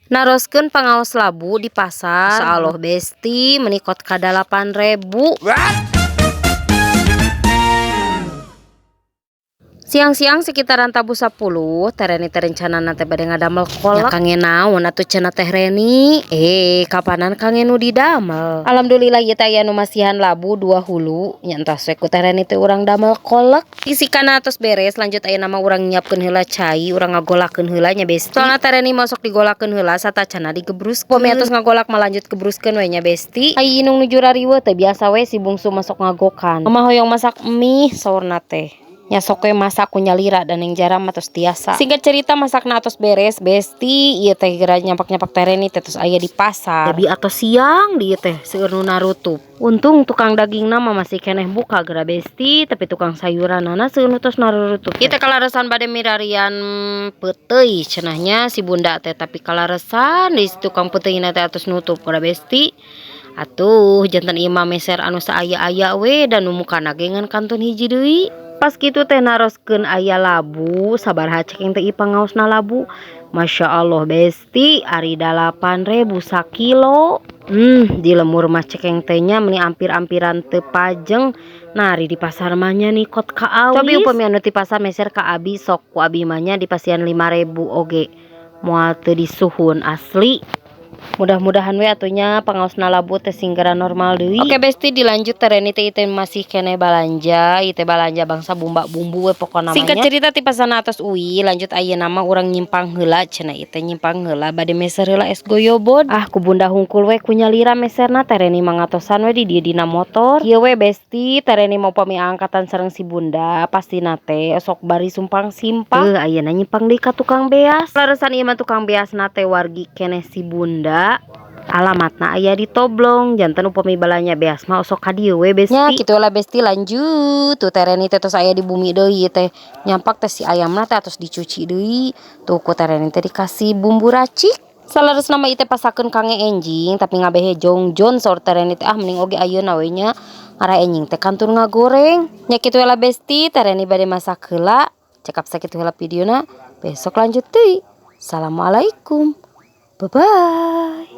Naroskeun pangaos labu di pasar. Masyaallah besti, meuni kot ka 8.000. Siang-siang sekitaran tabuh 10, Teh Reni teh rencanana teh bade ngadamel kolak. Nya kangge naon atuh cenah Teh Reni? Kapanan kangge nu didamel. Alhamdulillah ieu teh aya nu masihan labu 2 hulu. Nya entos we ku Teh Reni teh urang damel kolak. Isikana atos beres, lanjut ayeuna mah urang nyiapkeun heula cai, urang ngagolakeun heula nya besti. Soalna Teh Reni mah sok digolakeun heula satacana digebruskeun. Upami atos ngagolak mah lanjut gebruskeun we nya besti. Ai inung nuju rariweuh teh biasa we si bungsu masuk ngagokan. Mama hoyong masak mie saurna teh. Nya sok we masak ku nyalira dan yang jarang mah tos tiasa. Singkat cerita masakna atos beres besti, ieu teh geura nyampak-nyampak Teh Reni teh tos aya di pasar. Tapi atos siang di ieu teh seueur nu narutup. Untung tukang dagingna mah masih keneh buka geura besti, tapi tukang sayuranana seueur nu tos narutup. Ieu teh kalaresan bade mirarian peuteuy cenahnya si bunda teh, tapi kalaresan di tukang peuteuyna teh atos nutup geura besti. Atuh janten ieu mah meser anu saaya-aya we dan nu mukana ge ngan kantun hiji deui. Pas kitu teh naroskeun aya labu, sabaraha cekeng teh ieu pangaosna labu. Masya Allah besti, ari 8.000 sakilo. Di lemur mah cekeng teh nya meuni ampir-ampiran teu pajeng. Nah, ari di pasar mah nya nikot ka awis. Cobi upami anu ti pasar meser ka abi sok ku abi mah nya dipasihan 5.000 oge. Moal teu disuhun asli. Mudah-mudahan we atunya pangaosna labu teh singgera normal deui. Oke besti, dilanjut Teh Reni teh ieu masih keneh balanja, ieu teh balanja bangsa bumba-bumbu we pokona mah. Singkat cerita ti pasarna atos uwi, lanjut ayeuna mah urang nyimpang heula cenah ieu teh nyimpang heula bade meser heula es goyobod. Ah ku bunda hungkul we ku nyalira meserna Teh Reni mah ngatosan we di dieu dina motor. Kieu we besti, Teh Reni mah upami angkatan sareng si bunda pastina teh sok bari sumpang simpang. Heuh ayeuna nyimpang deui ka tukang beas. Laresan ieu mah tukang beasna teh wargi keneh si bunda. Alamatna aya di Toblong, janten upami balanja beas mah osok ka dieu we besti. Nya kitu lah besti, lanjut. Tuh Teh Reni teh tos aya di bumi deui teh. Nyampak teh si ayamna teh atos dicuci deui. Tuh ku Teh Reni teh dikasih bumbu racik. Salaresna mah ieu teh pasakeun kangge enjing, tapi ngabehe jongjon saur Teh Reni teh ah mending oge ayeuna we nya. Ngarah enjing teh kantun ngagoreng. Nya kitu lah besti, Teh Reni bade masak heula. Cekap sakitu heula videona, besok lanjut deui. Assalamualaikum. Bye-bye.